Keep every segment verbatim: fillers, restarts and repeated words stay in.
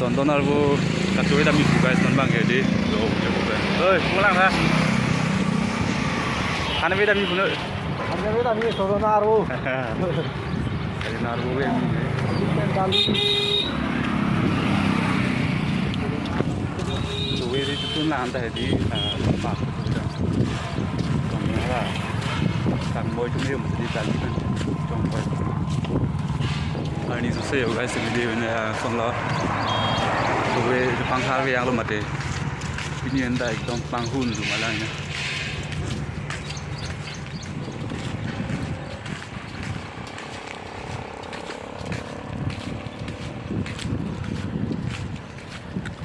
Sondon arvo kachoi damji pu guys, non bang ke di. Lo, lo, lo. Oi, pulang ha. Kane beda mi puno. Kane beda mi sondon arvo. Kane arvo beda mi. Kane dali. Choi di tutun lang ta di, ah, pa. Tong ya. Tang boi tum yum di dali kan. Tong boi. Arni sose yo guys, video ne, ah, song lo. Choi pangthar ve yang lo mate. Pini anta ekdom panghun tu malang ya.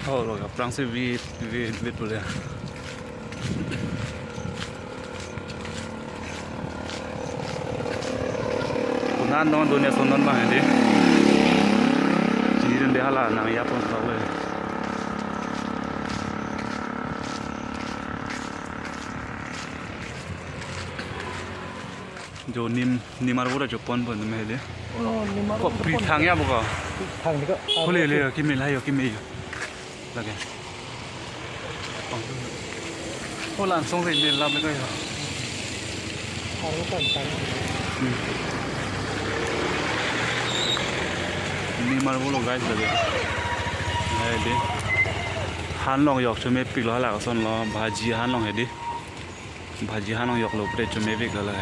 Oh, lo, aphrangsi vit, vit, vit boleh. Kunan non dunia sondon bang ini. Jirin deh hala nang ya pon tahu eh. Jo nim, nim arvo ra jo pon pon me hede. Oh, nim arvo ko ra pri pon. Thang ya bo ko. Thang ni ko. Hole le ki mil hayo ki me yo. Lake. Oh, langsung se mil lap le ko yo. Arvo kan thang. Hmm. Nim arvo lo guys lake. Hede. Han long yok chome pik lo hala son lo bhaji han long hede. Bhaji han long yok lo pre chome pik lo la.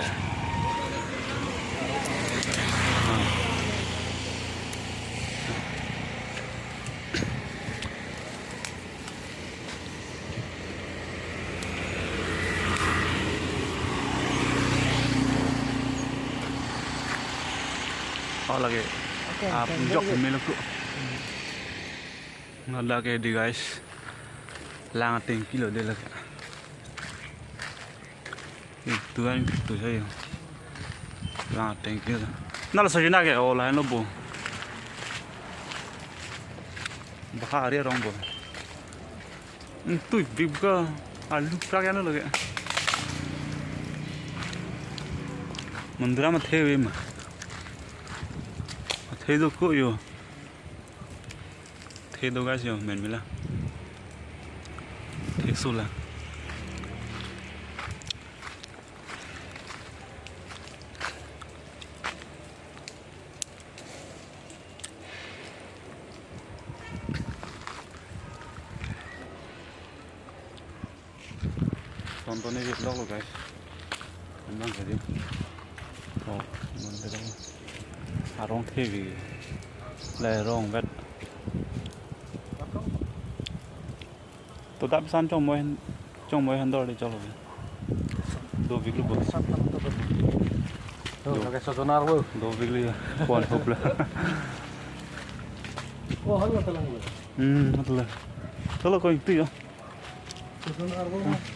Oh, lake. Okay, ah, okay, jok very good. Melo ko. Nang lake di guys. Lang tengki lo de lake. Eh, tuan tu saya. Lang tengki. Nala sajina ke ola no bo. Bahari rong bo. Hmm, tu big ka alu prak ano lake. Mandra ma the ve ma. The do ko yo. The do guys yo, men mila. The sula. Sondon ni vlog lo guys. Emang jadi. Oh, non de dong. Arong the vi. Le rong vet. To dap san chong moi, chong moi han dor de cholo. Do vik lo bo. Sap tam to do. Do. Lake sondon arvo. Do vik lo ya. Pon hop la. Oh, hal ta lang lo. Hmm, hal ta lang. Cholo koi tu yo. Sondon arvo. Hmm.